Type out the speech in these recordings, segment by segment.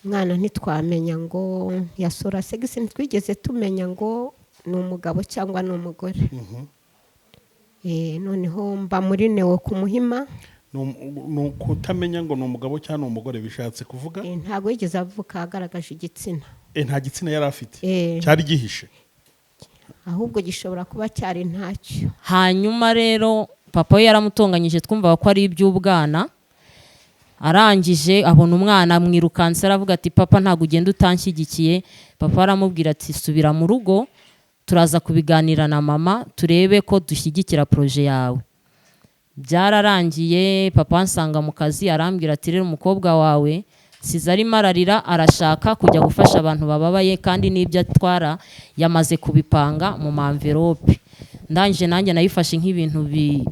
Umwana ntitwamenya ngo yasora sexe, ntitwigeze tumenya ngo ni umugabo cyangwa ni umugore. Noneho mba muri néo ku Muhima. Ni ukutamenya ngo ni umugabo cyangwa ni umugore, bishatse kuvuga? Ntabwo yigeze avuka agaragaje igitsina. Nta gitsina yari afite? Eh. Cyari gihishe? Ahubwo gishobora kuba cyari ntacyo. Hanyuma rero papa we yaramutonganyije, twumvaga ko ari iby'ubwana. Arangije abona umwana amwirukanse, aravuga ati: "Papa, ntabwo ugenda utanshyigikiye." Papa aramubwira ati: "Subira mu rugo, turaza kubiganira na mama, turebe ko dushyigikira projet yawe." Byararangiye, papa ansanga mu kazi, arambwira ati: "Rero umukobwa wawe size arimo ararira, arashaka kujya gufasha abantu bababaye, kandi n'ibyo atwara yamaze kubipanga mu ma enveloppe." Ndangije nanjye nayifashe nk'ibintu bi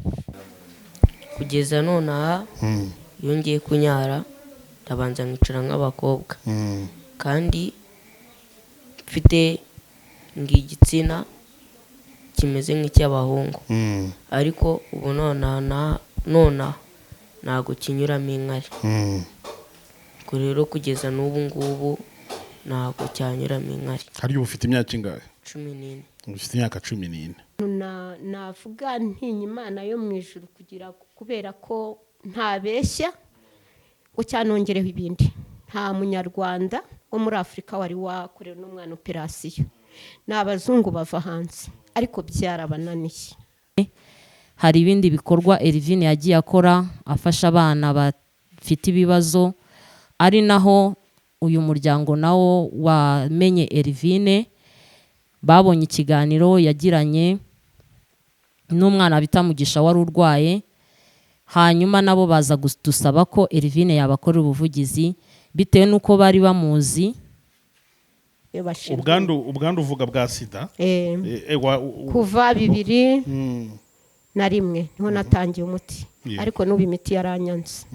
Kugeza nonaha, iyo ngiye kunyara ndabanza nkicara nk'abakobwa, kandi mfite igitsina kimeze nk'icy'abahungu, ariko ubu nonaha nonaha ntabwo kinyuramo inkari. Ubwo rero kugeza n'ubu ngubu ntabwo cyanyuramo inkari. Harya uba ufite imyaka ingahe? 14. Ufite imyaka 14. Navuga ntinya Imana yo mu ijuru kugira, kubera ko ntabeshya ngo cyanongereho ibindi. Nta Munyarwanda wo muri Afurika wari wakorewe n'umwana operasiyo, ni abazungu bava hanze, ariko byarabananiye. Hari ibindi bikorwa Elvine yagiye akora afasha abana bafite ibibazo, ari naho uyu muryango nawo wamenye Elvine. Babonye ikiganiro yagiranye n'umwana bita Mugisha wari urwaye, hanyuma nabo baza kudusaba ko Elvine yabakorera ubuvugizi bitewe n'uko bari bamuzi. Iyo bashinzwe Ubwandu uvuga bwa sida? Eh. Eh, Kuva 2001 niho natangiye umuti, ariko n'ubu imiti yaranyanze,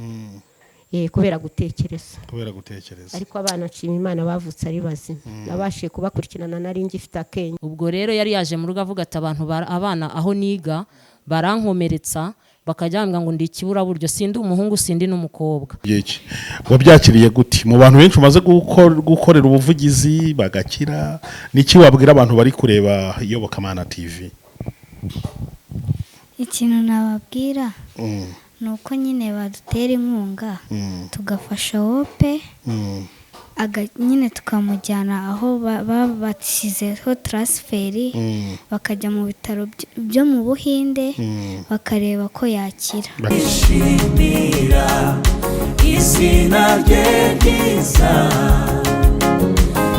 kubera gutekereza. Kubera gutekereza. Ariko abana, nshima Imana, bavutse ari bazima, nabashije kubakurikirana, nari ngifite akenge. Ubwo rero yari yaje mu rugo avuga ati: "Abantu abana aho niga barankomeretsa, bakajya bambwira ngo ndi ikiburaburyo, sindi umuhungu, sindi n'umukobwa." Iki wabyakiriye gute? Mu bantu benshi umaze gukorera ubuvugizi bagakira, niki wabwira abantu bari kureba Iyobokamana TV? Ikintu nababwira ni uko nyine badutera inkunga, tugafasha Hope, nyine tukamujyana aho bashyizeho transfert, bakajya mu bitaro byo mu Buhinde, bakareba ko yakira. Ishimira izina rye ryiza,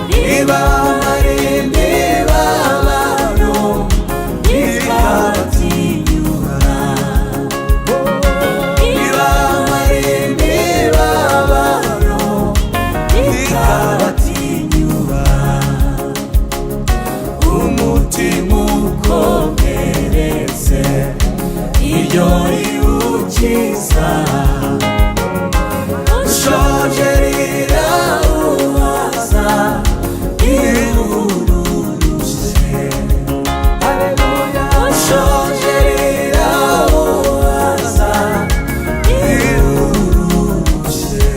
ribamara imibabaro rikabatinyura, ribamara imibabaro rikabatinyura, umutima ukomeretse iryo riwukiza, ushoje rirawubaza irururuse, ushoje rirawubaza irururuse.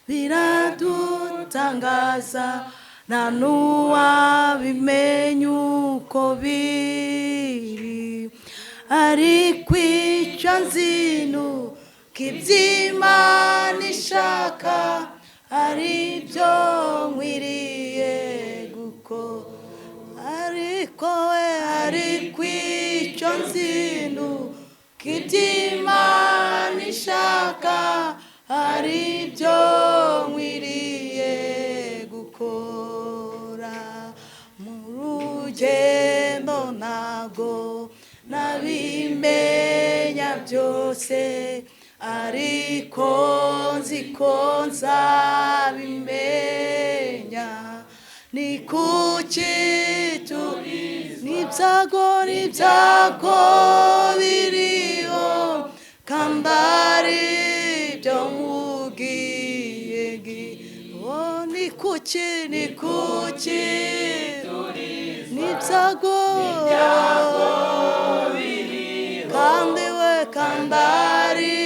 Biradutangaza, nta n'uwabimenya uko biri, ariko icyo nzi ni uko iby'Imana ishaka ari byo nkwiriye gukora. Ariko we, ariko icyo nzi ni uko iby'Imana ishaka ari byo nkwiriye gukora. Mu rugendo ntabwo nabimenya byose, ariko nzi ko nzabimenya. Ni kuki n'ibyago, n'ibyago biriho, kandi ari byo nkubwiye. Oh, ni kuki, ni kuki n'ibyago, kandi we, kandi ari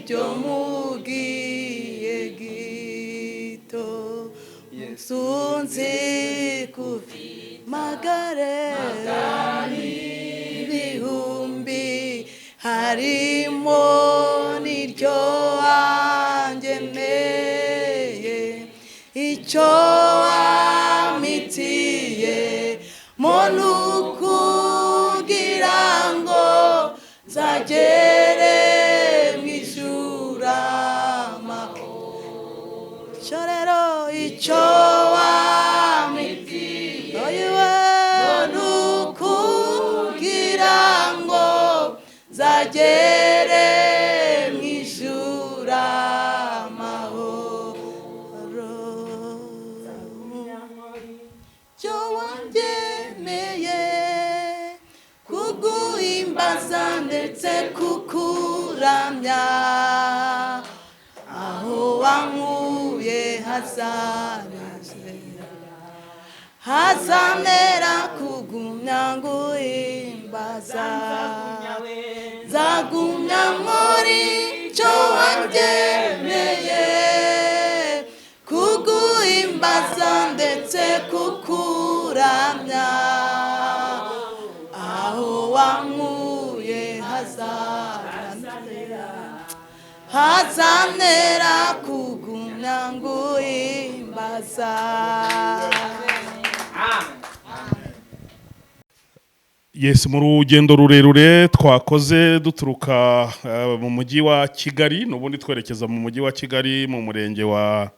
byo mugiye gito. Musunzi kuvi magare ibihumbi, harimo n'iryo wangeneye. Icyo wamitiye muntu kugira ngo nzagere mu ijuru amahoro. Icyo rero, icyo wamitiye ni ukugira ngo nzagere mu ijuru amahoro. Cyo wangeneye kuguhimbaza ndetse kukuramya, aho wankuye hazanezera, hazanera kugumya nguhimbaza. Nzagumya muri cyo wangeneye kuguhimbaza ndetse kukuramya, aho wankuye hazanera, hazanera kugumya nguhimbaza. Yes, mu rugendo rurerure twakoze duturuka mu mujyi wa Kigali, n'ubundi twerekeza mu mujyi wa Kigali, mu murenge wa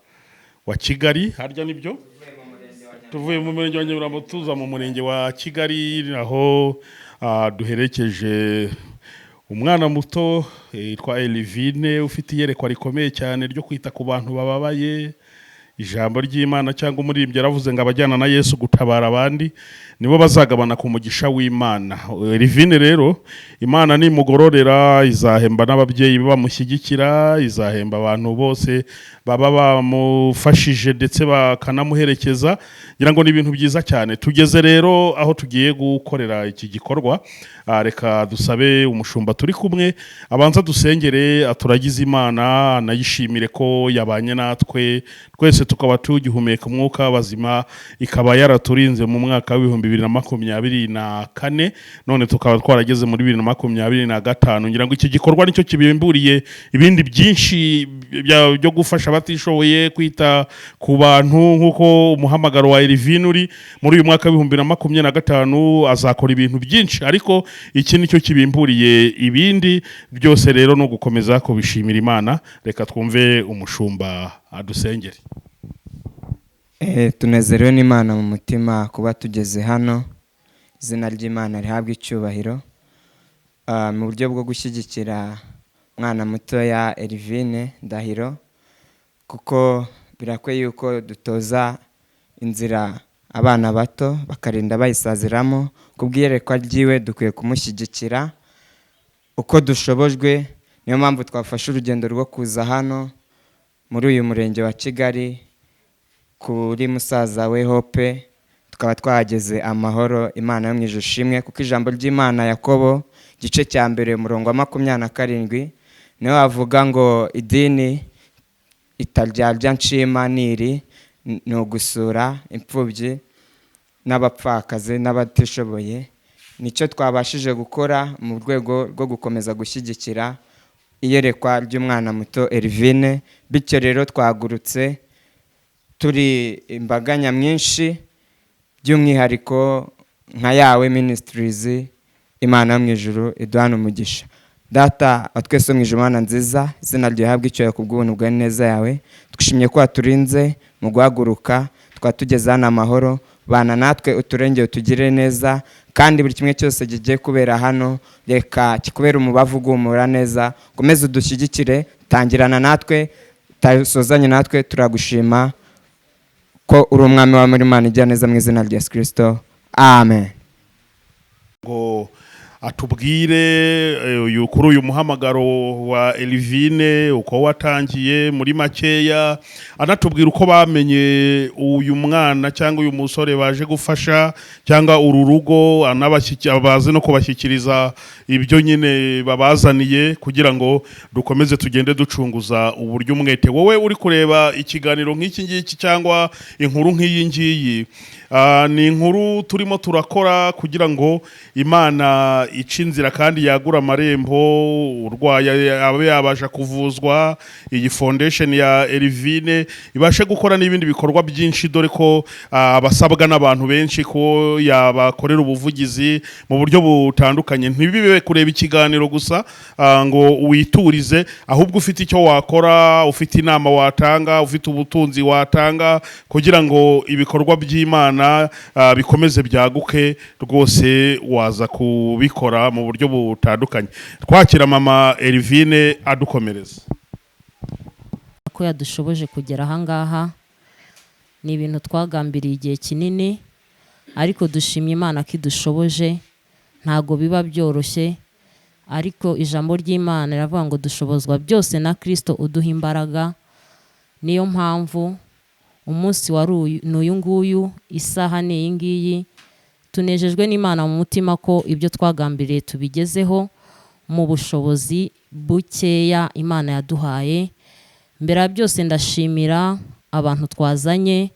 Kigali, harya nibyo, tuvuye mu murenge wa Nyamirambo tuza mu murenge wa Kigali, aho duherekeje umwana muto yitwa Elivine, ufite iyerekwa rikomeye cyane ryo kwita ku bantu bababaye. Ijambo ry'Imana cyangwa umuririmbyi yaravuze ngo abajyana na Yesu gutabara abandi nibo bazagabana ku mugisha w'Imana. Elivine rero, Imana nimugororera izahemba n'ababyeyi be bamushyigikira, izahemba abantu bose baba bamufashije ndetse bakanamuherekeza. Ngira ngo ni ibintu byiza cyane. Tugeze rero aho tugiye gukorera iki gikorwa. Reka dusabe umushumba turi kumwe abanza dusengere, aturagize Imana, anayishimire ko yabanye natwe twese tukaba tugihumeka umwuka bazima, ikaba yaraturinze mu mwaka wa 2024, none tukaba twarageze muri 2025. Ngira ngo iki gikorwa nicyo kibimburiye ibindi byinshi byo gufasha abatishoboye, kwita ku bantu, nk'uko umuhamagaro wa Elivine uri muri uyu mwaka wa 2025. Azakora ibintu byinshi, ariko iki nicyo kibimburiye ibindi byose. Rero no gukomeza kubishimira Imana, reka twumve umushumba adusengere. Tunezerewe n'Imana mu mutima kuba tugeze hano. Izina ry'Imana rihabwa icyubahiro. Mu buryo bwo gushyigikira umwana mutoya Elivine Ndahiro, kuko birakwiye yuko dutoza inzira abana bato bakarinda bayisaziramo. Kubw'iyerekwa ryiwe dukwiye kumushyigikira uko dushobojwe. Niyo mpamvu twafashe urugendo rwo kuza hano muri uyu murenge wa Kigali kuri musaza we Hope, tukaba twahageze amahoro. Imana yo mu ijuru ishimwe, kuko ijambo ry'Imana, Yakobo igice cya mbere umurongo wa 27, niho havuga ngo idini itaryarya nshima niri ni ugusura imfubyi n'abapfakazi n'abatishoboye. Nicyo twabashije gukora mu rwego rwo gukomeza gushyigikira iyerekwa ry'umwana muto Elvine. Bityo rero twagurutse turi imbaga nyamwinshi, by'umwihariko nka Yawe Ministries. Imana yo mu ijuru iduhana umugisha. Data wa twese wo mu ijuru, Mana nziza, izina ryawe rihabwe icyubahiro ku bw'ubuntu bwawe neza yawe. Twishimiye ko waturinze mu guhaguruka, tukaba tugeze hano amahoro. Bana natwe, uturengere, utugirire neza, kandi buri kimwe cyose kigiye kubera hano reka kikubere umubavu ugumura neza. Ukomeze udushyigikire, tangirana natwe, tasozanye natwe. Turagushima ko uri umwami wa muri Imana ijya neza, mu izina rya Yesu Kirisito, amen. Ngo atubwire uyu kuri uyu muhamagaro wa Elvine uko watangiye muri makeya, anatubwira uko bamenye uyu mwana cyangwa uyu musore baje gufasha cyangwa uru rugo, baze no kubashyikiriza ibyo nyine babazaniye, kugira ngo dukomeze tugende ducunguza uburyo umwete. Wowe uri kureba ikiganiro nk'iki ngiki cyangwa inkuru nk'iyi ngiyi, ni inkuru turimo turakora kugira ngo Imana ice inzira kandi yagura amarembo, urwaye abe yabasha kuvuzwa, iyi foundation ya Elvine ibashe gukora n'ibindi bikorwa byinshi, dore ko abasabwa n'abantu benshi ko yabakorera ubuvugizi mu buryo butandukanye. Ntibibe kureba ikiganiro gusa ngo witurize, ahubwo ufite icyo wakora, ufite inama watanga, ufite ubutunzi watanga kugira ngo ibikorwa by'Imana bikomeze byaguke, rwose waza kubikora mu buryo butandukanye. Twakira mama Elvine adukomereza. Ko yadushoboje kugera ahangaha ni ibintu twagambiriye igihe kinini, ariko dushimye Imana ko idushoboje. Ntabwo biba byoroshye, ariko ijambo ry'Imana riravuga ngo dushobozwa byose na Kirisito uduha imbaraga. Niyo mpamvu umunsi wari uyu ni uyu nguyu, isaha ni iyi ngiyi. Tunejejwe n'Imana mu mutima ko ibyo twagambiriye tubigezeho mu bushobozi bukeya Imana yaduhaye. Mbere ya byose ndashimira abantu twazanye,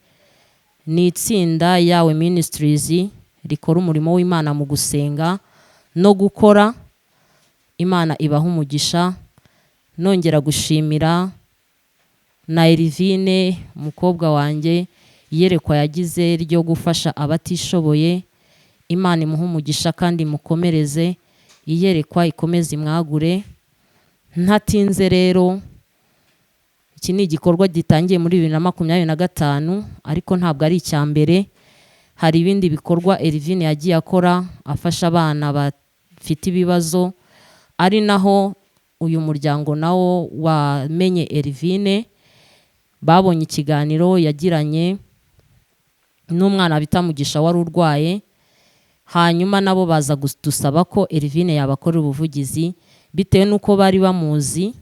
ni itsinda Yawe Ministries rikora umurimo w'Imana mu gusenga no gukora. Imana ibaha umugisha. Nongera gushimira na Elvine, umukobwa wanjye, iyerekwa yagize ryo gufasha abatishoboye. Imana imuhe umugisha kandi imukomereze iyerekwa, ikomeze imwagure. Ntatinze rero, iki ni igikorwa gitangiye muri 2025, ariko ntabwo ari icya mbere. Hari ibindi bikorwa Elvine yagiye akora afasha abana bafite ibibazo, ari naho uyu muryango nawo wamenye Elvine. Babonye ikiganiro yagiranye n'umwana bita Mugisha wari urwaye, hanyuma nabo baza kudusaba ko Elvine yabakorera ubuvugizi bitewe n'uko bari bamuzi,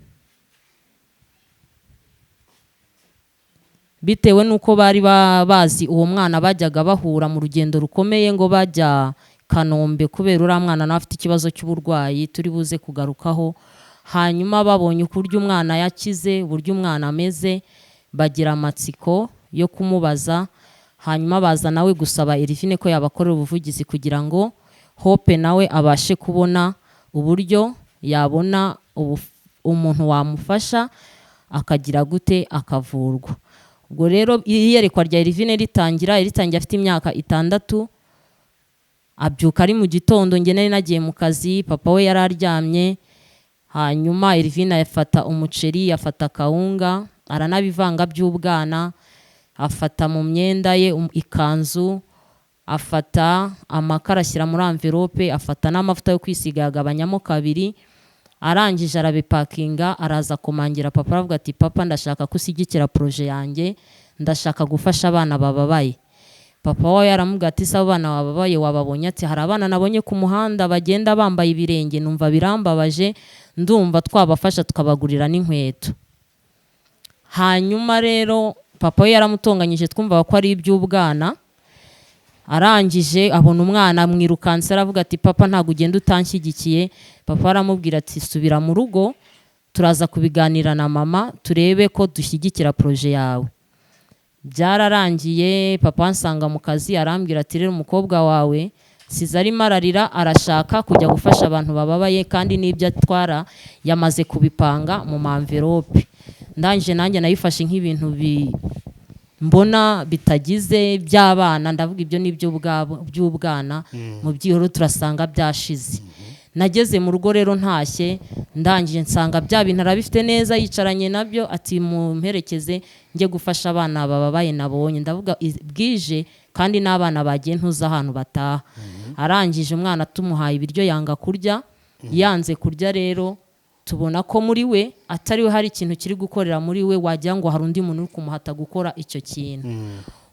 bitewe n'uko bari bazi uwo mwana bajyaga bahura mu rugendo rukomeye ngo bajya Kanombe, kubera uriya mwana nawe afite ikibazo cy'uburwayi turi buze kugarukaho. Hanyuma babonye uburyo umwana yakize, uburyo umwana ameze, bagira amatsiko yo kumubaza, hanyuma baza nawe gusaba Elvine ko yabakorera ubuvugizi kugira ngo Hope nawe abashe kubona uburyo yabona umuntu wamufasha akagira gute akavurwa. Ubwo rero iyerekwa rya Elvine ritangira, ritangiye afite imyaka 6, abyuka ari mu gitondo, njye nari nagiye mu kazi, papa we yari aryamye. Hanyuma Elvine afata umuceri, afata kawunga, aranabivanga by'ubwana, afata mu myenda ye ikanzu, afata amakara ashyira muri envelope, afata n'amavuta yo kwisiga yagabanyamo kabiri, arangije arabipakinga, araza komangira papa, aravuga ati papa ndashaka ko ushyigikira projet yanjye, ndashaka gufasha abana bababaye. Papa we yaramubwiye ati se abo bana bababaye wababonye? Ati hari abana nabonye ku muhanda bagenda bambaye ibirenge, numva birambabaje, ndumva twabafasha tukabagurira n'inkweto. Hanyuma rero papa we yaramutonganyije, twumvaga ko ari iby'ubwana. Arangije abona umwana amwirukanse, aravuga ati papa ntabwo ugenda utanshyigikiye. Papa aramubwira ati subira mu rugo. Turaza kubiganira na mama, turebe ko dushyigikira projet yawe. Byararangiye, papa ansanga mu kazi, arambwira ati: "Rero umukobwa wawe size arimo ararira, arashaka kujya gufasha abantu bababaye, kandi n'ibyo atwara yamaze kubipanga mu ma enveloppe." Ndangije nanjye nayifashe nk'ibintu mbona bitagize by'abana, ndavuga ibyo ni by'ubwana, mu byihoro turasanga byashize. Nageze mu rugo rero, ntashye, ndangije nsanga bya bintu arabifite neza, yicaranye nabyo, ati: "Mumperekeze njye gufasha abana bababaye nabonye." Ndavuga bwije kandi n'abana bagiye, ntuzi ahantu bataha. Arangije umwana tumuhaye ibiryo yanga kurya. Yanze kurya rero, tubona ko muri we atari we, hari ikintu kiri gukorera muri we, wagira ngo hari undi muntu uri kumuhata gukora icyo kintu.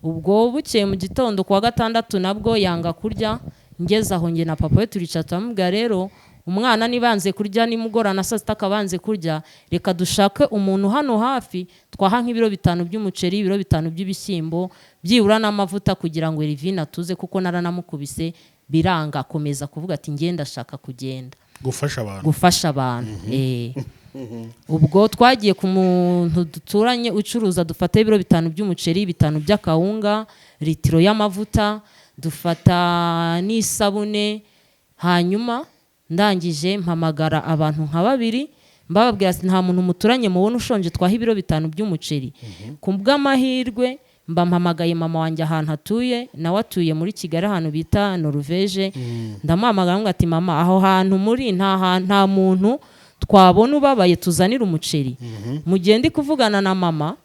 Ubwo bukeye mu gitondo ku wa gatandatu nabwo yanga kurya. Ngeze aho njye na papa we turicara, turamubwira: "Rero umwana niba yanze kurya nimugoroba na saa sita akaba yanze kurya, reka dushake umuntu hano hafi twaha nk'ibiro 5 by'umuceri, ibiro 5 by'ibishyimbo, byibura n'amavuta, kugira ngo Elivine atuze, kuko naranamukubise biranga, akomeza kuvuga ati ngenda ashaka kugenda gufasha abantu." Gufasha abantu. Ubwo twagiye ku muntu duturanye ucuruza, dufata ibiro 5 by'umuceri, 5 by'akawunga, litiro y'amavuta, dufata n'isabune. Hanyuma ndangije mpamagara abantu nka babiri, mbababwira ati: "Nta muntu muturanye mubona ushonje twaha ibiro 5 by'umuceri?" Ku bw'amahirwe mba mpamagaye mama wanjye ahantu atuye, nawe atuye muri Kigali ahantu bita Noruveje. Ndamuhamagara ngo ati: "Mama, aho hantu muri nta muntu twabona ubabaye tuzanira umuceri?" Mu gihe ndi kuvugana na mama,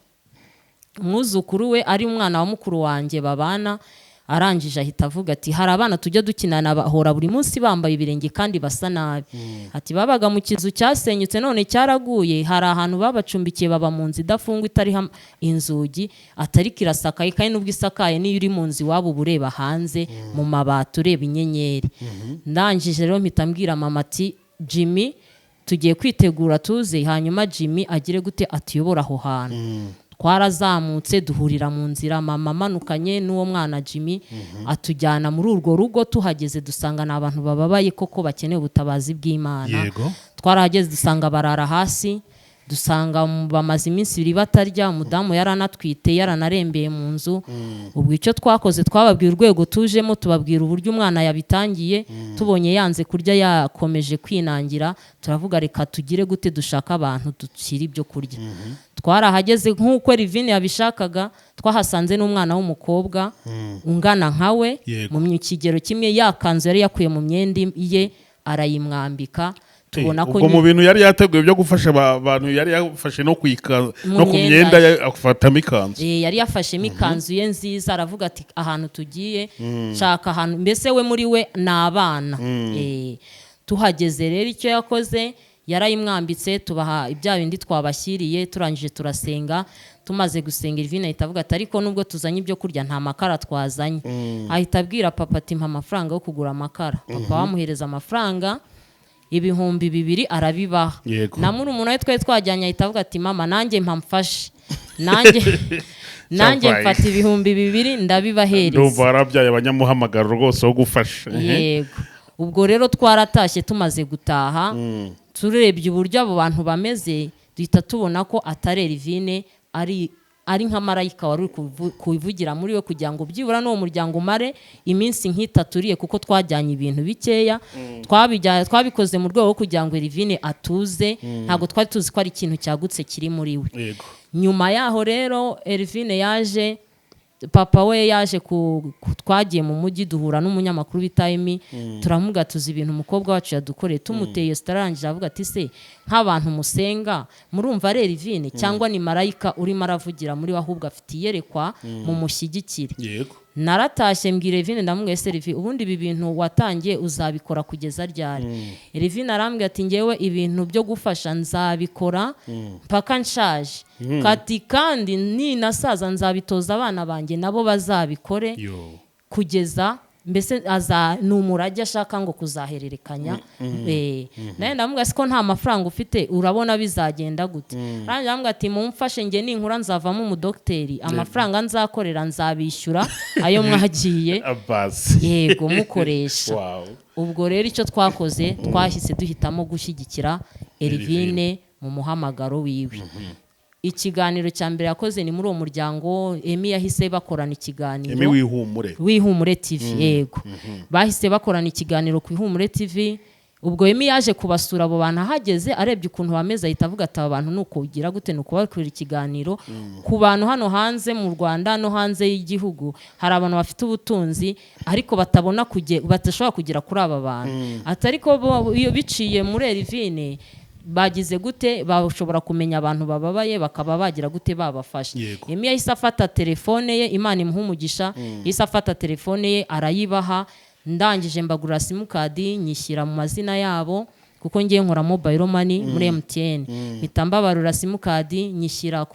umwuzukuru we ari umwana wa mukuru wanjye babana, arangije ahita avuga ati: "Hari abana tujya dukinana bahora buri munsi bambaye ibirenge kandi basa nabi." Ati: "Babaga mu kizu cyasenyutse none cyaraguye, hari ahantu babacumbikiye, baba mu nzu idafungwa, itariho inzugi, atari kirasakaye, kandi nubwo isakaye niyo uri mu nzu iwabo uba ureba hanze mu mabati, ureba inyenyeri." Ndangije rero mpita mbwira mama ati: "Jimmy tugiye kwitegura tuze, hanyuma Jimmy agire gute, atuyobora aho hantu." Twarazamutse duhurira mu nzira, mama amanukanye n'uwo mwana Jimmy, atujyana muri urwo rugo. Tuhageze dusanga ni abantu bababaye koko, bakeneye ubutabazi bw'Imana. Twarahageze dusanga barara hasi, dusanga bamaze iminsi 2 batarya, umudamu yaranatwite, yaranarembeye mu nzu. Ubwo icyo twakoze, twababwiye urwego tujemo, tubabwira uburyo umwana yabitangiye, tubonye yanze kurya, yakomeje kwinangira, turavuga reka tugire gute, dushaka abantu dushyira ibyo kurya. Twarahageze nk'uko Elivine yabishakaga, twahasanze n'umwana w'umukobwa ungana nka we, mu kigero kimwe, ya kanzu yari yakuye mu myenda ye arayimwambika. Tubona ko Ubwo mu bintu yari yateguye byo gufasha abantu, yari yafashe no ku Mu no ku myenda myenda ye. afatamo ikanzu. Yari yafashemo ikanzu ye nziza, aravuga ati: "Ahantu tugiye nshaka ahantu." Mbese we muri we ni abana. Tuhageze rero icyo yakoze yarayimwambitse, tubaha ibya bindi twabashyiriye, turangije turasenga. Tumaze gusenga, Elvine ahita avuga ati: "Ariko nubwo tuzanye ibyo kurya nta makara twazanye." Ahita abwira papa ati: "Mpa amafaranga yo kugura amakara." Papa bamuhereza amafaranga 2000, arabibaha. Na murumuna we twari twajyanye ahita avuga ati: "Mama, nanjye mpa mfashe, nanjye Cyabaye. mfata 2000 ndabibahereza." Ndumva warabyaye abanyamuhamagaro rwose wo gufasha. Yego. Ubwo rero twaratashye. Tumaze gutaha, turebye uburyo abo bantu bameze, duhita tubona ko atari Elivine, ari nka marayika wari uri kuvugira muri we, kugira ngo byibura n'uwo muryango umare iminsi nk'itatu uriye, kuko twajyanye ibintu bikeya. Twabikoze mu rwego rwo kugira ngo Elivine atuze, ntabwo twari tuzi ko ari ikintu cyagutse kiri muri we. Nyuma yaho rero Elivine yaje, papa we yaje twagiye mu mujyi duhura n'umunyamakuru bita Emi, turamuga tuzi ibintu umukobwa wacu yadukoreye, tumuteye iyo arangije avuga ati: "Se nk'abantu musenga murumva ari Elivine cyangwa ni marayika urimo aravugira muri we? Ahubwo afite iyerekwa, mumushyigikire." Naratashye mbwira Elivine, ndamubwira: "Ese Elivine, ubundi ibi bintu watangiye uzabikora kugeza ryari?" Elivine arambwira ati: "Ngewe ibintu byo gufasha nzabikora mpaka nshaje." Kati kandi ninasaza nzabitoza abana banjye nabo bazabikore kugeza mbese aza ni umurage ashaka ngo kuzahererekanya. Nawe ndamubwira: "Siko nta mafaranga ufite, urabona bizagenda gute?" Arangije arambwira ati: "Mumfashe, njye ninkura nzavamo umudogiteri, amafaranga nzakorera nzabishyura ayo mwagiye Abasi. yego mukoresha." Ubwo rero icyo twakoze, twahise duhitamo gushyigikira Elivine. Mu muhamagaro wiwe, ikiganiro cya mbere yakoze ni muri uwo muryango. Emi yahise bakorana ikiganiro. Emi Wihumure. Wihumure TV, yego. Bahise bakorana ikiganiro ku Ihumure TV. Ubwo Emi yaje kubasura abo bantu, ahageze arebye ukuntu bameze ahita avuga ati: "Aba bantu ni ukugira gute? Ni ukubakorera ikiganiro." Ku bantu hano hanze mu Rwanda no hanze y'igihugu, hari abantu bafite ubutunzi ariko batabona badashobora kugera kuri aba bantu. Ati ariko bo iyo biciye muri Elivine bagize gute, bashobora kumenya abantu bababaye, bakaba bagira gute, babafasha. Emi yahise afata telefone ye, Imana imuha umugisha, yahise afata telefone ye arayibaha. Ndangije mbagurira simukadi, nyishyira mu mazina yabo kuko ngiye nkora mobile money muri MTN. Mpita mbabarura simukadi, nyishyira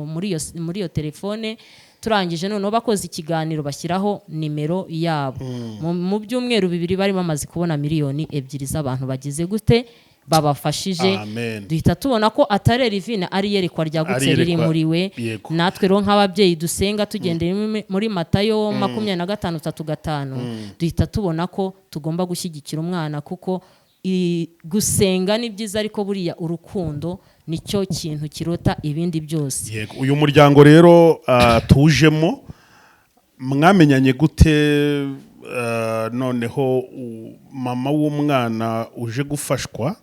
muri iyo telefone. Turangije noneho bakoze ikiganiro, bashyiraho nimero yabo. Mu byumweru 2 bari bamaze kubona miliyoni 2 z'abantu bagize gute, babafashije. Amen. Duhita tubona ko atari Elivine, ari iyerekwa ryagutse Ari riri iyerekwa, muri we. Natwe rero nk'ababyeyi dusenga tugendeye muri Matayo 25:35, duhita tubona ko tugomba gushyigikira umwana, kuko gusenga ni byiza, ariko buriya urukundo nicyo kintu kirota ibindi byose. Yego. Uyu muryango rero tujemo, mwamenyanye gute? Noneho mama w'umwana uje gufashwa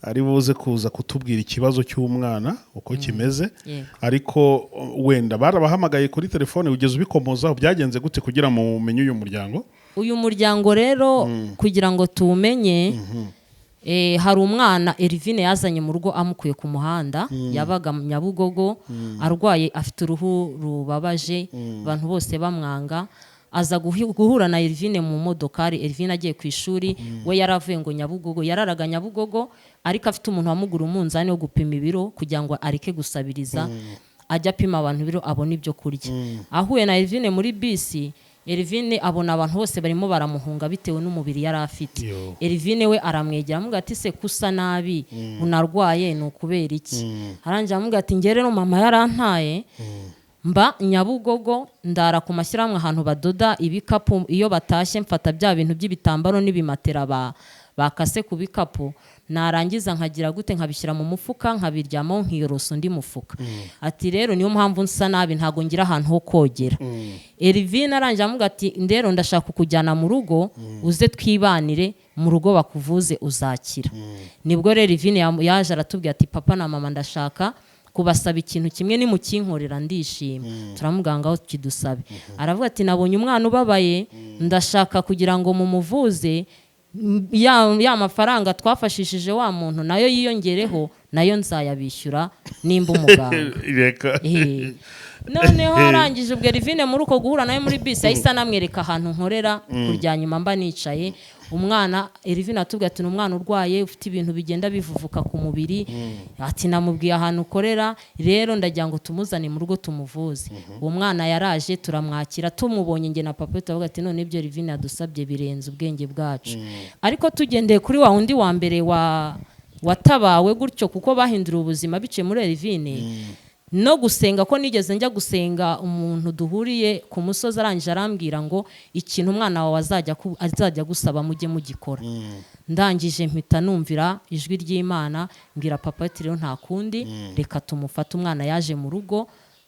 ari buze kuza kutubwira ikibazo cy'umwana uko kimeze. Ariko wenda barabahamagaye kuri telefone, ugeze ubikomozaho, byagenze gute kugira ngo mumenye uyu muryango? Uyu muryango rero, kugira ngo tuwumenye, hari umwana Elivine yazanye mu rugo amukuye ku muhanda. Yabaga mu Nyabugogo arwaye, afite uruhu rubabaje, abantu bose bamwanga. Aza guhura na Elivine mu modokari, Elivine agiye ku ishuri. We yaravuye ngo Nyabugogo, yararaga Nyabugogo, ariko afite umuntu wamugura umunzani wo gupima ibiro kugira ngo areke gusabiriza, ajya apima abantu ibiro abone ibyo kurya. Ahuye na Elivine muri bisi, Elivine abona abantu bose barimo baramuhunga bitewe n'umubiri yari afite. Yo. Elivine we aramwegera, amubwira ati: "Se kusa nabi unarwaye ni ukubera iki?" Arangira amubwira ati: "Njye rero mama yarantaye, mba Nyabugogo, ndara ku mashyirahamwe ahantu badoda ibikapu. Iyo batashye mfata bya bintu by'ibitambaro n'ibimatera bakase ku bikapu, narangiza nkagira gute, nkabishyira mu mufuka, nkabiryamaho, nkiyorosa undi mufuka." Ati: "Rero niyo mpamvu nsa nabi, ntabwo ngira ahantu ho kogera." Elivine arangije amuga ati: "Ndero ndashaka kukujyana mu rugo, uze twibanire mu rugo, bakuvuze, uzakira." Nibwo rero Elivine yaje aratubwira ati: "Papa na mama, ndashaka kubasaba ikintu kimwe, nimukinkorera ndishima." Turamubwira ngo: "Aho kidusabe." Aravuga ati: "Nabonye umwana ubabaye, ndashaka kugira ngo mumuvuze, ya mafaranga twafashishije wa muntu nayo yiyongereho, nayo nzayabishyura nimba umuganga." Reka. Noneho arangije ubwo Elivine muri uko guhura nawe muri bisi yahise anamwereka ahantu nkorera kurya nyuma mba nicaye. Umwana Elivine atubwira ati: "Ni umwana urwaye, ufite ibintu bigenda bivuvuka ku mubiri." Ati: "Namubwiye ahantu ukorera, rero ndagira ngo tumuzane mu rugo tumuvuze." Uwo mwana yaraje, turamwakira. Tumubonye njye na papa turavuga ati: "None ibyo Elivine yadusabye birenze ubwenge bwacu." Ariko tugendeye kuri wa wundi wa mbere wa watabawe gutyo, kuko bahinduriwe ubuzima biciye muri Elivine no gusenga, ko nigeze njya gusenga, umuntu duhuriye ku musozi arangije arambwira ngo: "Ikintu umwana wawe azajya gusaba mujye mugikora." Ndangije mpita numvira ijwi ry'Imana, mbwira papa ati: "Rero nta kundi, reka tumufate." Umwana yaje mu rugo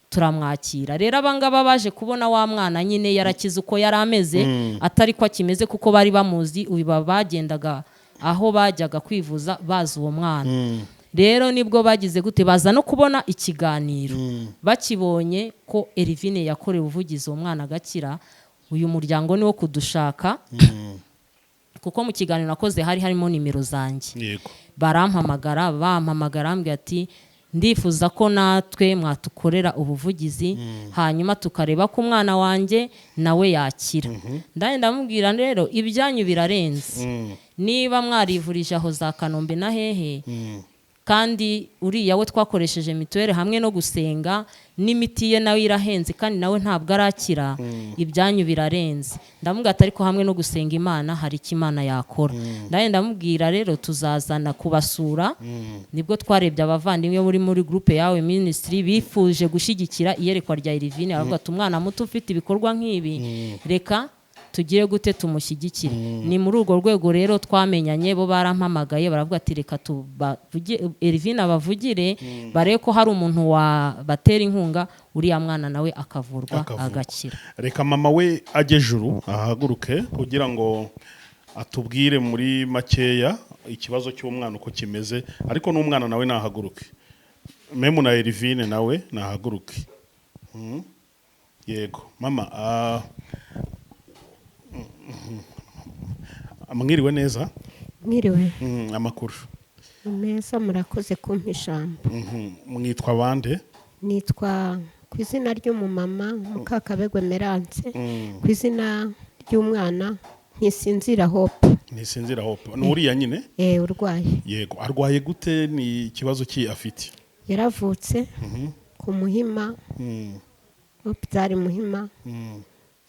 turamwakira. Rero abangaba baje kubona wa mwana nyine yarakize, uko yari ameze atari ko akimeze, kuko bari bamuzi, uyu bagendaga aho bajyaga kwivuza bazi uwo mwana. Rero nibwo bagize gute, baza no kubona ikiganiro. Bakibonye ko Elivine yakorewe ubuvugizi uwo mwana agakira, uyu muryango ni wo kudushaka, kuko mu kiganiro nakoze hari harimo nimero zanjye. Barampamagara, bampamagara bambwira ati: "Ndifuza ko natwe mwatukorera ubuvugizi, hanyuma tukareba ko umwana wanjye nawe yakira." Ndangije ndamubwira: "Rero ibyanyu birarenze, niba mwarivurije aho za Kanombe na hehe, kandi uriya we twakoresheje mituweli hamwe no gusenga n'imiti ye nawe irahenze, kandi nawe ntabwo arakira, ibyanyu birarenze." Ndamubwira ati: "Ariko hamwe no gusenga Imana hari icyo Imana yakora." Ndangije ndamubwira: "Rero tuzazana kubasura." Nibwo twarebye abavandimwe muri groupe yawe ministry bifuje gushyigikira iyerekwa rya Elivine, baravuga ati: "Umwana muto ufite ibikorwa nk'ibi, reka Tugire gute? Tumushyigikire. Ni muri urwo rwego rero twamenyanye. Bo barampamagaye, baravuga ati: "Reka tubavuge, Elvine abavugire, barebe ko hari umuntu wabatera inkunga, uriya mwana nawe akavurwa, Akavurwa. agakira." Reka mama we ajye juru, ahaguruke kugira ngo atubwire muri makeya ikibazo cy'umwana uko kimeze. Ariko n'umwana nawe nahaguruke, memu na Elvine nawe nahaguruke. Yego mama, mwiriwe neza? Mwiriwe. Amakuru? Ni meza, murakoze kumpa ijambo. Mwitwa bande? Nitwa ku izina ry'umumama Mukakabegwe Merance, ku izina ry'umwana Ntisinzira Hope. Ntisinzira Hope ni uriya nyine? Eh, urwaye. Yego, arwaye gute? Ni ikibazo ki afite? Yaravutse ku Muhima, hôpital Muhima.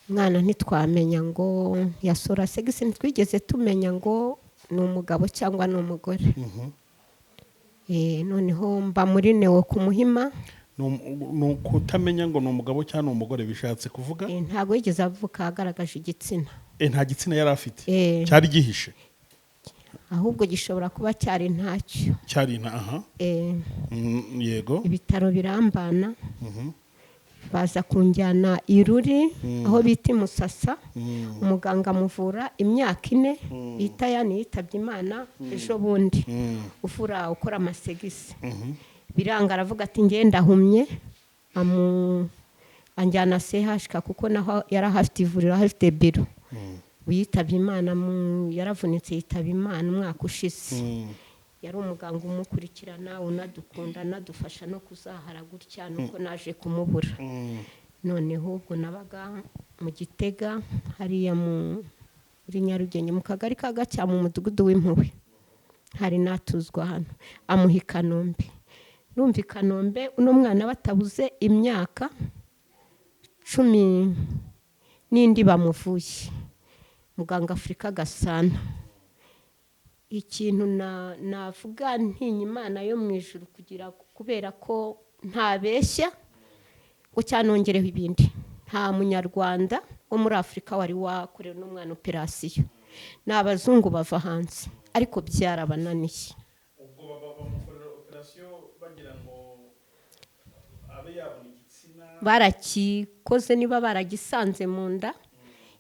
Umwana ntitwamenya ngo yasora sexe, ntitwigeze tumenya ngo ni umugabo cyangwa ni umugore. Noneho mba muri néo ku Muhima. Ni ukutamenya ngo ni umugabo cyangwa ni umugore, bishatse kuvuga? Ntabwo yigeze avuka agaragaje igitsina. Nta gitsina yari afite? Eh. Cyari gihishe? Ahubwo gishobora kuba cyari ntacyo. Cyari nta, aha. Yego. Ibitaro birambana, baza kunjyana i Ruri aho bita i Musasa. Umuganga amuvura imyaka 4, bita Yani, yitabye Imana ejo bundi, uvura ukora amasexe. Biranga, aravuga ati: "Ngenda ahumye." Amu anjyana CHK kuko naho yari ahafite ivuriro, ahafite biro. Yitabye Imana yaravunitse, yitaba Imana umwaka ushize. Yari umuganga umukurikirana, unadukunda, anadufasha no kuzahara gutya, nuko naje kumubura. Noneho ubwo nabaga mu Gitega hariya muri Nyarugenge, mu kagari ka Gacya, mu mudugudu w'Impuhwe. Hari natuzwa hano, amuha i Kanombe. Numva i Kanombe uno mwana batabuze imyaka 10 n'indi bamuvuye, muganga Afurika Gasana. Ikintu navuga ntinya Imana yo mu ijuru kugira, kubera ko ntabeshya ngo cyanongereho ibindi, nta munyarwanda wo muri Afurika wari wakorewe n'umwana operasiyo. Ni abazungu bava hanze, ariko byarabananiye. Ubwo baba bamukorera operasiyo bagira ngo abe yabona igitsina? Barakikoze, niba baragisanze mu nda,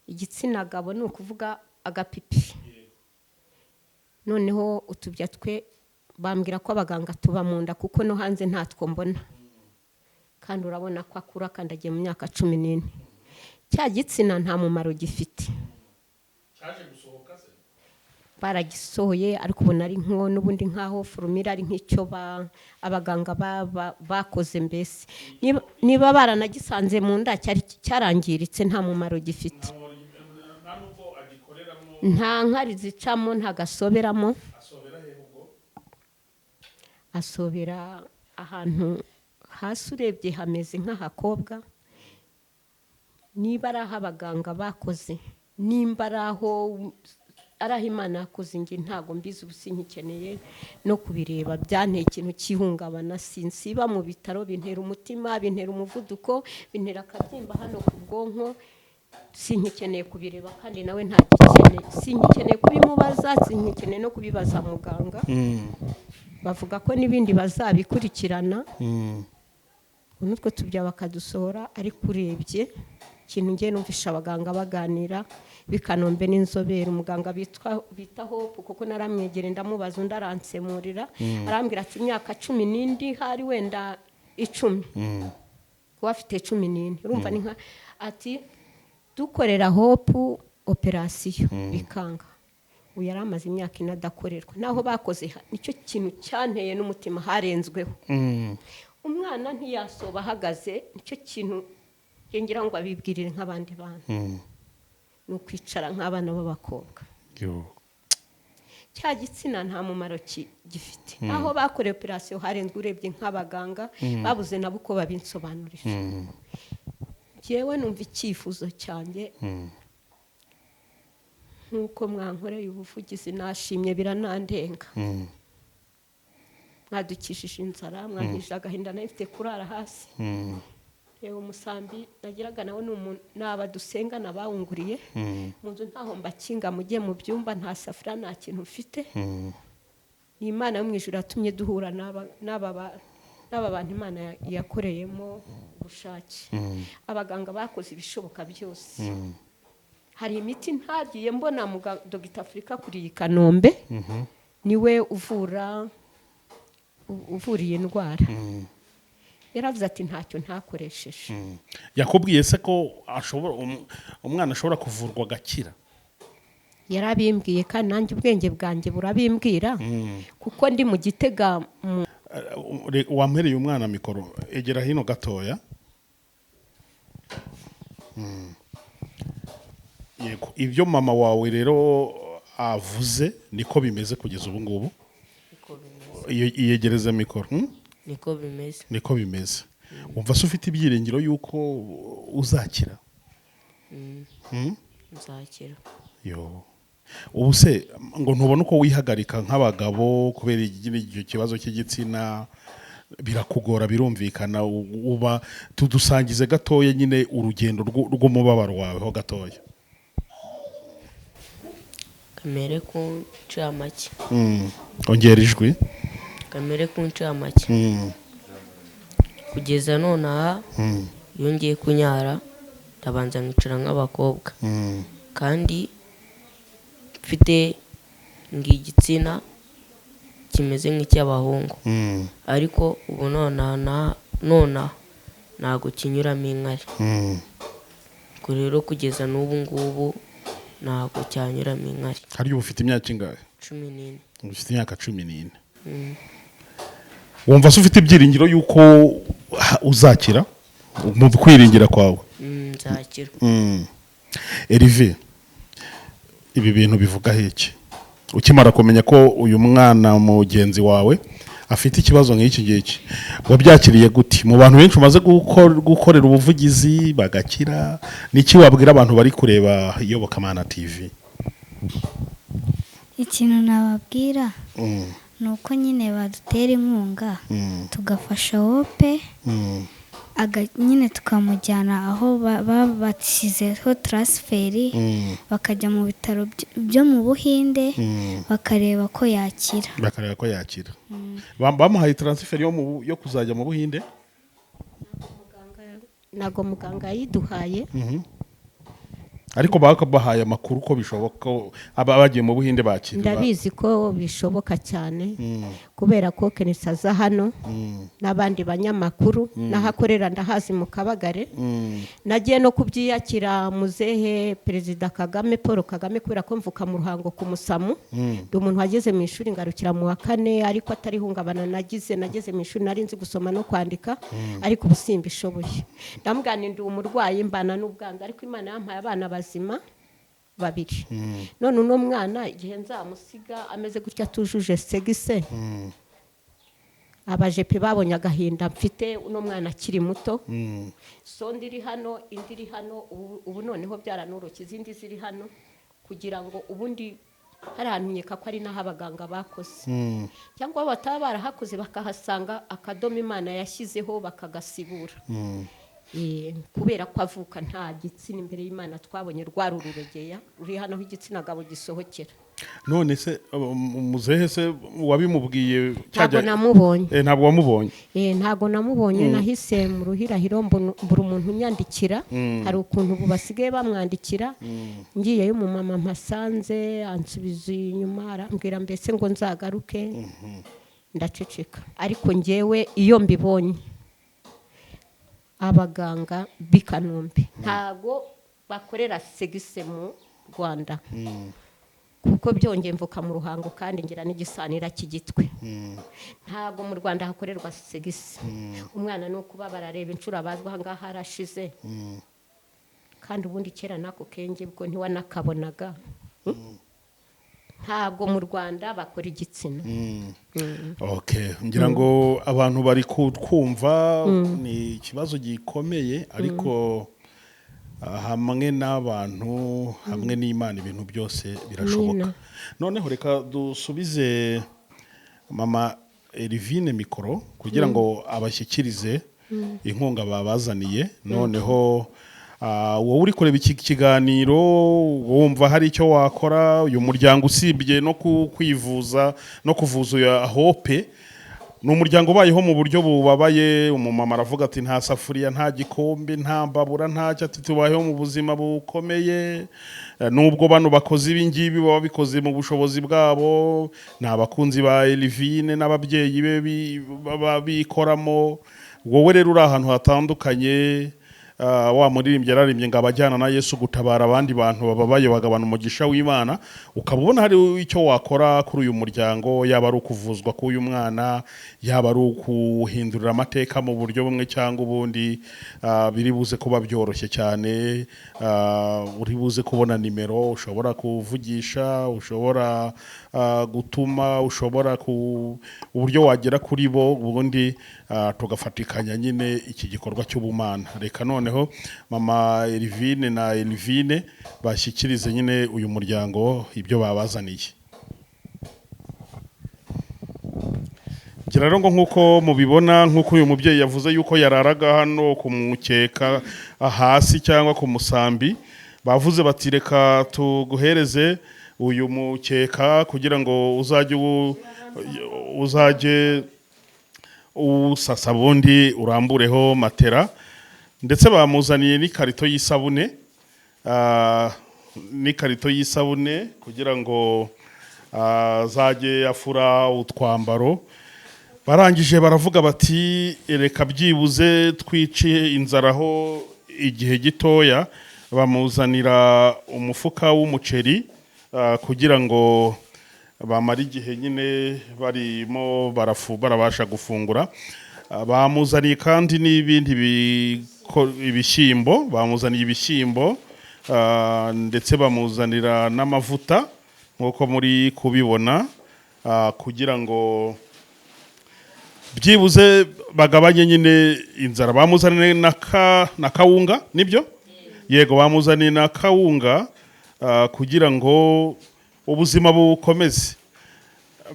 igitsina gabo, ni ukuvuga agapipi. Noneho utubya twe bambwira ko abaganga tuba mu nda, kuko no hanze ntatwo mbona. Kandi urabona ko akura, kandi agiye mu myaka 14. Cya gitsina nta mumaro gifite. Cyaje gusohoka se? Baragisohoye, ariko ubona ari nko n'ubundi nk'aho formule ari nk'icyo abaganga bakoze mbese. Niba baranagisanze mu nda, cyari cyarangiritse, nta mumaro gifite. Nta nubwo agikoreramo? Nta nkari zicamo, nta gasoberamo. Asobera he ubwo? Asobera ahantu hasi, urebye hameze nk'ahakobwa. Niba ari aho abaganga bakoze, nimba ari aho Imana yakoze, njye ntabwo mbizi. Ubu sinkikeneye no kubireba, byanteye ikintu cy'ihungabana. Sinsiba mu bitaro, bintera umutima, bintera umuvuduko, bintera akabyimba hano ku bwonko. Sinkikeneye kubireba, kandi nawe ntagikeneye. Sinkikeneye kubimubaza, sinkikeneye no kubibaza muganga. Bavuga ko n'ibindi bazabikurikirana, nutwo tubya bakadusohora. Ariko urebye ikintu ngiye numvisha abaganga baganira bikanombe n'inzobere, umuganga bitwa bita Hope, kuko naramwegereye ndamubaza, undi aransemurira, arambwira ati: "Imyaka 10 n'indi hari wenda 10, kuba afite 14, urumva ni nka." Ati: "Dukorera Hope operasiyo bikanga." Ubu yari amaze imyaka 4 adakorerwa. Naho bakoze nicyo kintu cyanteye n'umutima, harenzweho. Umwana ntiyasoba ahagaze. Nicyo kintu njye ngira ngo abibwirire nk'abandi bana, ni ukwicara nk'abana b'abakobwa. Yo. Cya gitsina nta mumaro gifite. Aho bakorewe operasiyo harenzwe, urebye nk'abaganga babuze nabo uko babinsobanurira. Njyewe numva icyifuzo cyanjye, nk'uko mwankoreye ubuvugizi, nashimye biranandenga. Mwadukishije inzara, mwankishije agahinda nari mfite kurara hasi. Yewe, umusambi nagiraga nawe ni aba dusengana bawunguriye. Mu nzu ntaho mbakinga, mujye mu byumba, nta safuriya, nta kintu mfite. Ni Imana yo mu ijuru yatumye duhura n'aba bantu Imana yakoreyemo ubushake. Abaganga bakoze ibishoboka byose. Hari imiti ntagiye mbona. Dogita Afurika kuri iyi Kanombe niwe uvura uvura iyi ndwara. Yaravuze ati ntacyo ntakoresheje. Yakubwiye se ko ashobora umwana ashobora kuvurwa agakira? Yarabimbwiye, kandi nanjye ubwenge bwanjye burabimbwira, kuko ndi mu Gitega mu Wampereye umwana mikoro, egera hino gatoya. Yego, ibyo mama wawe rero avuze niko bimeze kugeza ubu ngubu? Niko bimeze. Iyegereze mikoro, Niko bimeze. Niko bimeze. Wumva se ufite ibyiringiro yuko uzakira? Mm? Nzakira. Yo, ubu se ngo ntubone uko wihagarika nk'abagabo kubera icyo kibazo cy'igitsina, birakugora, birumvikana. Uba tudusangize gatoya nyine urugendo rw'umubabaro wawe ho gatoya. Kamere ku ncamake. Ongera ijwi. Kamere ku ncamake. Kugeza nonaha, iyo ngiye kunyara ndabanza nkicara nk'abakobwa, kandi mfite igitsina kimeze nk'icy'abahungu, ariko ubu nonaha nonaha ntabwo kinyuramo inkari. Ubwo rero kugeza n'ubu ngubu ntabwo cyanyuramo inkari. Harya uba ufite imyaka ingahe? 14. Ufite imyaka 14. Wumva se ufite ibyiringiro yuko uzakira mu kwiringira kwawe? Nzakira. Erive, ibi bintu bivuga iki ukimara kumenya ko uyu mwana mugenzi wawe afite ikibazo nk'iki ngiki? Wabyakiriye gute? Mu bantu benshi umaze gukorera ubuvugizi bagakira, niki wabwira abantu bari kureba Iyobokamana TV? Ikintu nababwira ni uko nyine badutera inkunga, tugafasha Wope, nyine tukamujyana aho bashyizeho transfert, bakajya mu bitaro byo mu Buhinde, bakareba ko yakira. Bakareba ko yakira. Bamuhaye transfert yo kuzajya mu Buhinde? Ntabwo muganga yayiduhaye. Ariko babahaye amakuru ko bishoboka ko aba bagiye mu Buhinde bakira? Ndabizi ko bishoboka cyane, kubera ko Kenisi aza hano n'abandi banyamakuru, n'ahakorera ndahazi mu Kabagare. Nagiye no kubyiyakira muzehe Perezida Kagame, Paul Kagame, kubera ko mvuka mu Ruhango ku Musamu. Ndi umuntu wageze mu ishuri ngarukira mu wa kane, ariko atari ihungabana nagize. Nageze mu ishuri nari nzi gusoma no kwandika, ariko ubu simbishoboye. Ndamubwira nti ndi umurwayi, mbana n'ubwandu, ariko Imana yampaye abana bazima babiri. None uno mwana igihe nzamusiga ameze gutya atujuje sexe, abajepe babonye agahinda mfite, uno mwana akiri muto. Sonde iri hano, indi iri hano, ubu noneho byaranoroshye, izindi ziri hano kugira ngo ubundi hari ahantu nkeka ko ari n'aho abaganga bakoze, cyangwa bataba barahakoze bakahasanga akadomo Imana yashyizeho bakagasibura. Kubera ko avuka nta gitsina, imbere y'Imana twabonye rwari ururegeya ruri hano aho igitsina gabo gisohokera. None se muzehe se wabimubwiye? Ntabwo namubonye. Ntabwo wamubonye? Ntabwo namubonye. Nahise mu ruhirahiro mbura umuntu unyandikira. Hari ukuntu ubu basigaye bamwandikira. Ngiyeyo umumama mpasanze ansubiza inyuma, arambwira mbese ngo nzagaruke, ndaceceka. Ariko ngewe iyo mbibonye, abaganga b'i Kanombe ntabwo bakorera sexe mu Rwanda, kuko byongeye mvuka mu Ruhango kandi ngira n'igisanira cy'Igitwe. Ntabwo mu Rwanda hakorerwa sexe. Umwana ni ukuba barareba inshuro abazwa aha ngaha harashize. Kandi ubundi kera n'ako kenge ubwo ntiwanakabonaga. Ntabwo mu Rwanda bakora igitsina. Okay, ngira ngo abantu bari kutwumva, ni ikibazo gikomeye, ariko hamwe n'abantu, hamwe n'Imana, ibintu byose birashoboka. Amina. Noneho reka dusubize mama Elivine mikoro kugira ngo abashyikirize. Inkunga babazaniye. Noneho wowe uri kureba iki kiganiro, wumva hari icyo wakora uyu muryango, usibye no kwivuza no kuvuza uyu Hope. Ni umuryango ubayeho mu buryo bubabaye. Umumama aravuga ati: "Nta safuriya, nta gikombe, nta mbabura, ntacyo." Ati: "Tubayeho mu buzima bukomeye." Nubwo bano bakoze ibi ngibi, baba babikoze mu bushobozi bwabo, ni abakunzi ba Elivine n'ababyeyi be baba bikoramo. Wowe rero uri ahantu hatandukanye, wa muririmbyi yararimbye ngo abajyana na Yesu gutabara abandi bantu bababaye bagabana umugisha w'Imana. Ukaba ubona hari icyo wakora kuri uyu muryango, yaba ari ukuvuzwa k'uyu mwana, yaba ari ukuhindurira amateka mu buryo bumwe cyangwa ubundi, biri buze kuba byoroshye cyane. Uri buze kubona nimero ushobora kuvugisha, ushobora gutuma, ushobora ku uburyo wagera kuri bo, ubundi tugafatikanya nyine iki gikorwa cy'ubumana. Reka noneho mama Elivine na Elivine bashyikirize nyine uyu muryango ibyo babazaniye. Ngira rero ngo nk'uko mubibona, nk'uko uyu mubyeyi yavuze yuko yararaga hano ku mukeka hasi cyangwa ku musambi, bavuze bati: "Reka tuguhereze uyu mukeka kugira ngo uzajye usasa, bundi urambureho matera." Ndetse bamuzaniye n'ikarito y'isabune, kugira ngo azajye afura utwambaro. Barangije baravuga bati: "Reka byibuze twiciye inzara aho igihe gitoya." Bamuzanira umufuka w'umuceri kugira ngo bamare igihe nyine barimo barabasha gufungura. Bamuzaniye kandi n'ibindi ibishyimbo, bamuzaniye ibishyimbo, ndetse bamuzanira n'amavuta nk'uko muri kubibona, kugira ngo byibuze bagabanye nyine inzara. Bamuzaniye na kawunga, nibyo, yego, bamuzaniye na kawunga kugira ngo ubuzima bukomeze.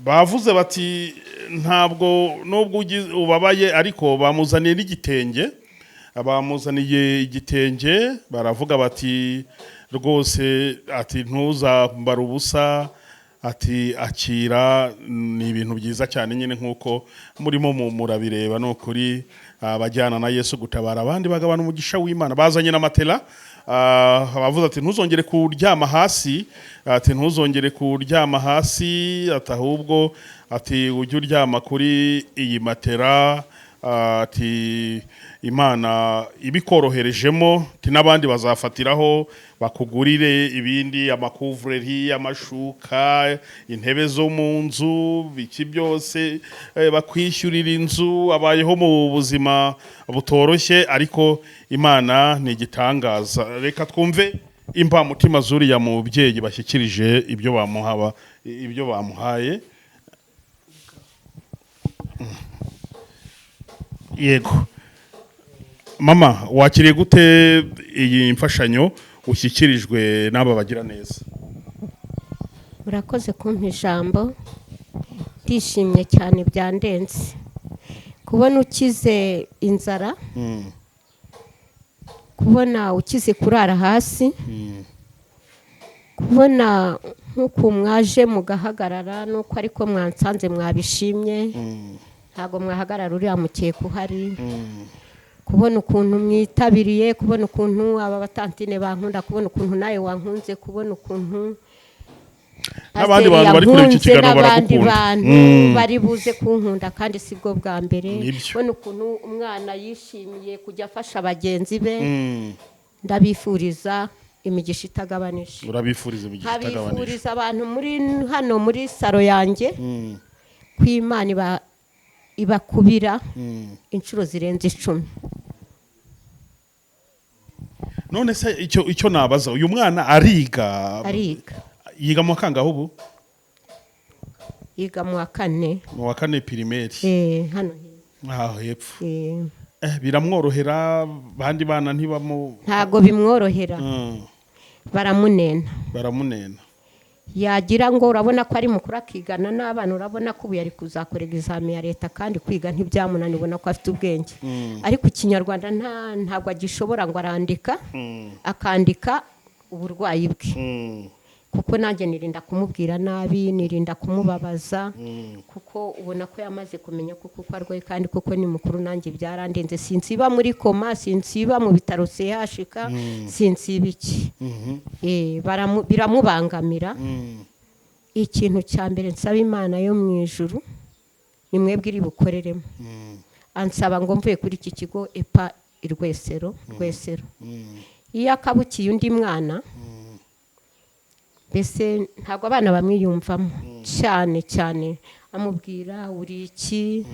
Bavuze bati ntabwo nubwo ubabaye, ariko bamuzaniye n'igitenge, bamuzaniye igitenge. Baravuga bati rwose, ati ntuzambara ubusa, ati akira. Ni ibintu byiza cyane nyine nk'uko murimo murabireba. Ni ukuri abajyana na Yesu gutabara abandi bagabana umugisha w'Imana. Bazanye na matela. Bavuze ati ntuzongere kuryama hasi, ati ntuzongere kuryama hasi, ati ahubwo ati ujye uryama kuri iyi matera. Ati Imana ibikoroherejemo, ati n'abandi bazafatiraho bakugurire ibindi, amakuvureri, amashuka, intebe zo mu nzu, biki byose, bakwishyurira inzu. Abayeho mu buzima butoroshye, ariko Imana ni igitangaza. Reka twumve imbamutima zuriya mubyeyi bashyikirije ibyo bamuhaba, ibyo bamuhaye. Yego mama, wakiriye gute iyi mfashanyo ushyikirijwe n'aba bagira neza? Murakoze kumpa ijambo. Ndishimye cyane byandenze kubona ukize inzara, kubona ukize kurara hasi, kubona nk'uku mwaje mugahagarara, nuko ariko mwansanze mwabishimye, ntabwo mwahagarara uriya mukeka uhari. Kubona ukuntu mwitabiriye, kubona ukuntu aba batantine bankunda, kubona ukuntu nawe wankunze, kubona ukuntu n'abandi bantu bari kureba iki kiganiro n'abandi baragukunda. bantu bari buze kunkunda, kandi si bwo bwa mbere. Nibyo. Kubona ukuntu umwana yishimiye kujya afasha bagenzi be, ndabifuriza imigisha itagabanije. Urabifuriza imigisha itagabanije. Nkabifuriza abantu muri hano muri saro yanjye ko Imana ibakubira inshuro zirenze 10. None se icyo nabaza, uyu mwana ariga? Ariga. Yiga mu wa kangahe ubu? Yiga mu wa 4. Mu wa 4 pirimeri? Hano aho hepfo. Biramworohera? Abandi bana ntibamu Ntago bimworohera. Baramunena. Baramunena. Yagira ngo urabona ko ari mukuru akigana n'abana, urabona ko ubu yari kuzakora egizami ya leta, kandi kwiga ntibyamunaniye, ubona ko afite ubwenge. Ariko Ikinyarwanda ntabwo agishobora, ngo arandika, akandika uburwayi bwe. Kuko nanjye nirinda kumubwira nabi, nirinda kumubabaza, kuko ubona ko yamaze kumenya ko kuko arwaye, kandi kuko ni mukuru. Nanjye byarandenze, sinsiba muri koma, sinsiba mu bitaro CHK, sinsiba iki. Biramubangamira. Ikintu cya mbere nsaba Imana yo mu ijuru, ni mwebwe iri bukoreremo. Ansaba ngo mvuye kuri iki kigo EPA i Rwesero, Rwesero iyo akabukiye undi mwana, mbese ntabwo abana bamwiyumvamo cyane cyane. Amubwira uri iki,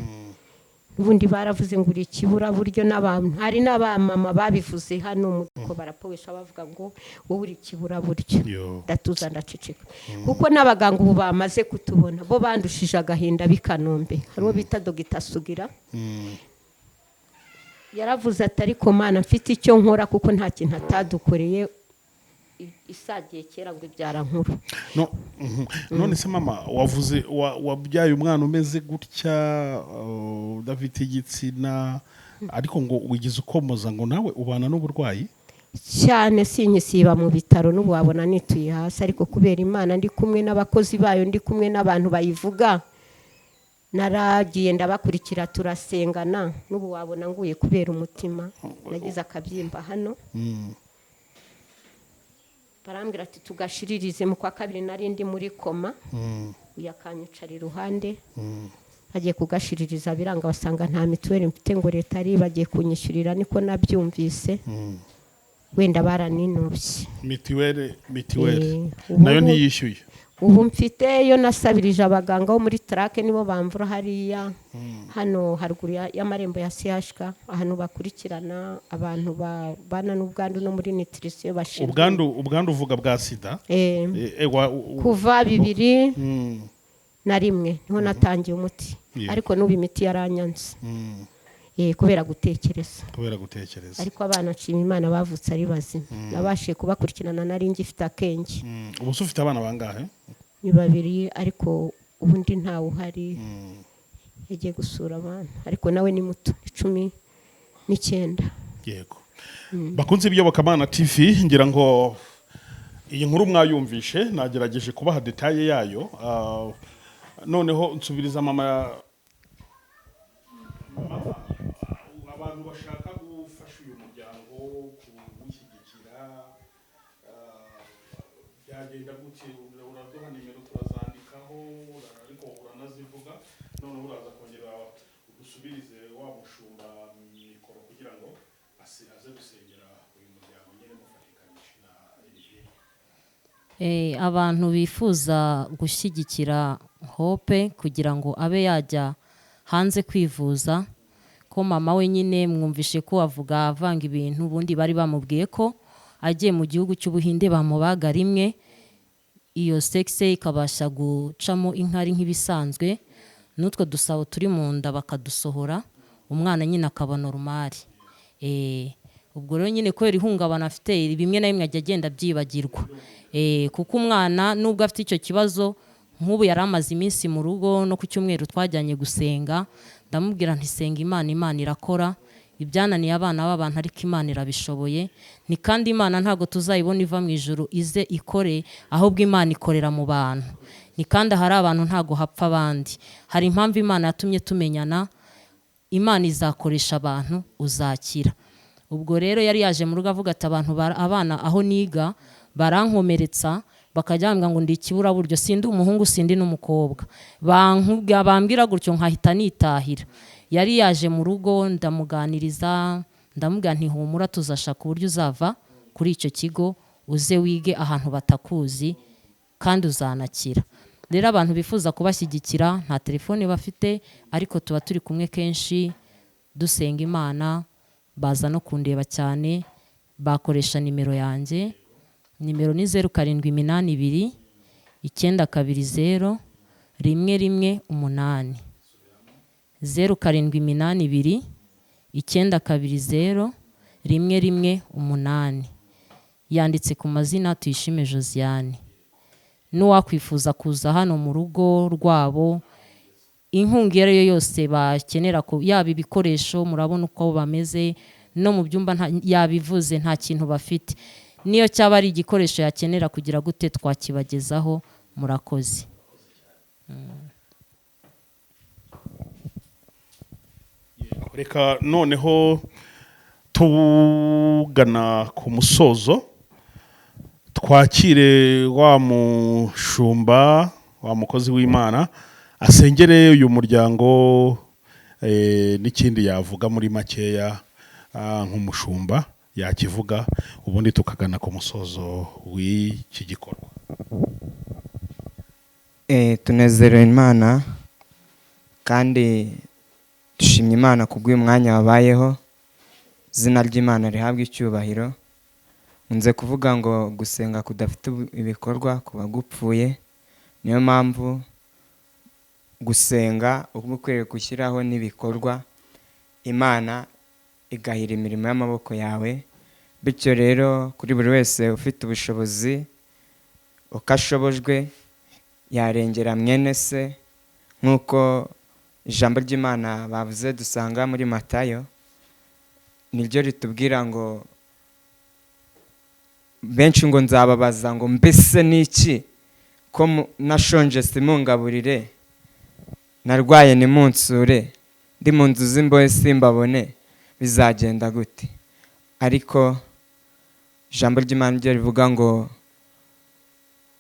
ubundi baravuze ngo uri ikiburaburyo, n'abantu, hari n'abamama babivuze hano ko barapowesha bavuga ngo wowe uri ikiburaburyo. Yo. Ndatuza, ndaceceka, kuko n'abaganga ubu bamaze kutubona, bo bandushije agahinda b'i Kanombe. Hari uwo bita Dogita Sugira, yaravuze ati ariko Mana, mfite icyo nkora, kuko nta kintu atadukoreye. Isagiye kera ngo ibyara nkuru. No, None se mama, wavuze wabyaye umwana umeze gutya, udafite igitsina, ariko ngo wigize ukomoza ngo nawe ubana n'uburwayi? Cyane, sinkisiba mu bitaro, n'ubu wabona nituye hasi, ariko kubera Imana ndi kumwe n'abakozi bayo, ndi kumwe n'abantu bayivuga, naragiye ndabakurikira, turasengana. N'ubu wabona nguye kubera umutima, nagize akabyimba hano, barambwira ati tugashiririze. Mu kwa kabiri nari ndi muri koma, uyu akanyicara iruhande. Bagiye kugashiririza biranga, basanga nta mituweli mfite, ngo leta ari bagiye kunyishyurira, niko nabyumvise, wenda baraninubye. Mituweli, mituweli Ubu nayo ntiyishyuye? Ubu mfite yo nasabirije abaganga bo muri tarake, nibo bamvura hariya hano haruguru y'amarembo ya CHK, ahantu bakurikirana abantu babana n'ubwandu no muri nutrition bashinzwe. Ubwandu uvuga bwa sida? Kuva 2001 niho natangiye umuti, ariko n'ubu imiti yaranyanze, kubera gutekereza. Kubera gutekereza. Ariko abana nshima Imana bavutse ari bazima, nabashije kubakurikirana, nari ngifite akenge. Ubu se ufite abana bangahe? Ni babiri, ariko ubundi ntawe uhari, yagiye gusura abana, ariko nawe ni muto, 19. Yego, bakunze Iyobokamana TV, ngira ngo iyi nkuru mwayumvishe, nagerageje kubaha détails yayo. Noneho nsubiriza mama. Mama, abantu bashaka gufasha uyu muryango, kuwushyigikira, byagenda gute? Uraduha nimero turazandikaho, ariko uranazivuga. Noneho uraza kongera udusubirize wa mushumba mikoro kugira ngo aze gusengera uyu muryango nyine mufatikanyije na Olivier. Abantu bifuza gushyigikira Hope kugira ngo abe yajya hanze kwivuza, ko mama we nyine mwumvishe ko avuga avanga ibintu. Ubundi bari bamubwiye ko agiye mu gihugu cy'Ubuhinde bamubaga rimwe, iyo sexe ikabasha gucamo inkari nk'ibisanzwe, n'utwo dusabo turi mu nda bakadusohora, umwana nyine akaba normal. Ubwo rero nyine kubera ihungabana afite, bimwe na bimwe ajya agenda abyibagirwa. Kuko umwana nubwo afite icyo kibazo, nk'ubu yari amaze iminsi mu rugo, no ku cyumweru twajyanye gusenga, ndamubwira nti senga Imana, Imana irakora ibyananiye abana b'abantu, ariko Imana irabishoboye. Ni kandi Imana ntabwo tuzayibona iva mu ijuru ize ikore, ahubwo Imana ikorera mu bantu. Ni kandi ahari abantu ntabwo hapfa abandi. Hari impamvu Imana yatumye tumenyana, Imana izakoresha abantu, uzakira. Ubwo rero yari yaje mu rugo avuga ati abantu abana aho niga barankomeretsa, bakajya bambwira ngo ndi ikiburaburyo, sindi umuhungu sindi n'umukobwa, bambwira gutyo nkahita nitahira. Yari yaje mu rugo, ndamuganiriza, ndamubwira nti humura, tuzashaka uburyo uzava kuri icyo kigo uze wige ahantu batakuzi, kandi uzanakira. Rero abantu bifuza kubashyigikira, nta telefone bafite, ariko tuba turi kumwe kenshi dusenga Imana, baza no kundeba cyane, bakoresha nimero yanjye. Nimero ni 0782 920 118, 0782 920 118, yanditse ku mazina Tuyishime Josiane. N'uwakwifuza kuza hano mu rugo rwabo, inkunga iyo ari yo yose bakenera, yaba ibikoresho, murabona uko bameze no mu byumba, yabivuze, nta kintu bafite. Niyo cyaba ari igikoresho yakenera kugira gute, twakibagezaho. Murakoze. Reka noneho tugana ku musozo, twakire wa mushumba, wa mukozi w'Imana, asengere uyu muryango, n'ikindi yavuga muri makeya nk'umushumba yakivuga, ubundi tukagana ku musozo w'iki gikorwa. Tunezerewe Imana kandi dushimye Imana kubw'uyu mwanya wabayeho. Izina ry'Imana rihabwe icyubahiro. Nkunze kuvuga ngo gusenga kudafite ibikorwa kuba gupfuye. Niyo mpamvu gusenga uba ukwiriye gushyiraho n'ibikorwa, Imana igahira imirimo y'amaboko yawe. Bityo rero kuri buri wese ufite ubushobozi, uko ashobojwe, yarengera mwene se, nk'uko ijambo ry'Imana bavuze dusanga muri Matayo, niryo ritubwira ngo benshi ngo nzababaza ngo mbese niki ko nashonje simungaburire, narwaye nimunsure, ndi mu nzu z'imbohe simbabone, bizagenda gute? Ariko ijambo ry'Imana ryo rivuga ngo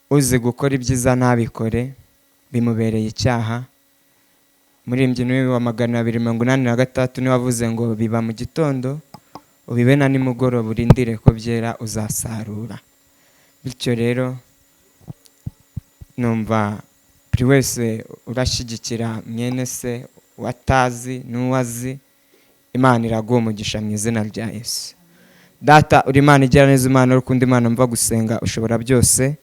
uzi gukora ibyiza ntabikore bimubereye icyaha. Muri imbyino wa 283 niwe wavuze ngo biba mu gitondo ubibe na nimugoroba, urindire ko byera uzasarura. Bityo rero numva buri wese urashyigikira mwene se watazi n'uwazi, Imana iraguha umugisha mu izina rya Yesu. Data uri Imana igira neza, Imana urukundo, Imana mva gusenga, ushobora byose.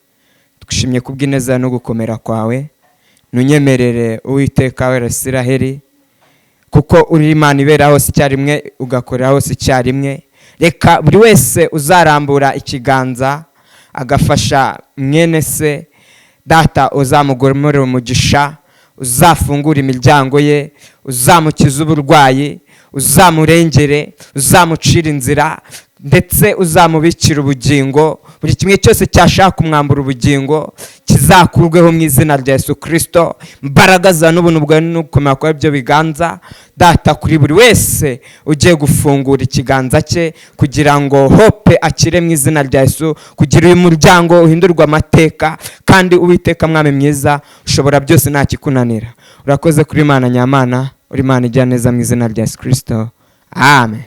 Tugushimye kubw'ineza no gukomera kwawe. Ntunyemerere Uwiteka wera Isiraheli, kuko uri Imana ibera hose icyarimwe, ugakorera hose icyarimwe. Reka buri wese uzarambura ikiganza agafasha mwene se, Data uzamugoromere umugisha, uzafungura imiryango ye, uzamukiza uburwayi, uzamurengere, uzamucira inzira, ndetse uzamubikira ubugingo. Buri kimwe cyose cyashaka kumwambura ubugingo kizakurweho mu izina rya Yesu Kristo. Imbaraga za n'ubuntu bwawe no gukomera kwa ibyo biganza, Data, kuri buri wese ugiye gufungura ikiganza cye kugira ngo Hope akire mu izina rya Yesu, kugira uyu muryango uhindurwe amateka. Kandi Uwiteka Mwami mwiza, ushobora byose, nta kikunanira. Urakoze kuri Imana nyamana, uri Imana ijya neza mu izina rya Yesu Kristo. Amen.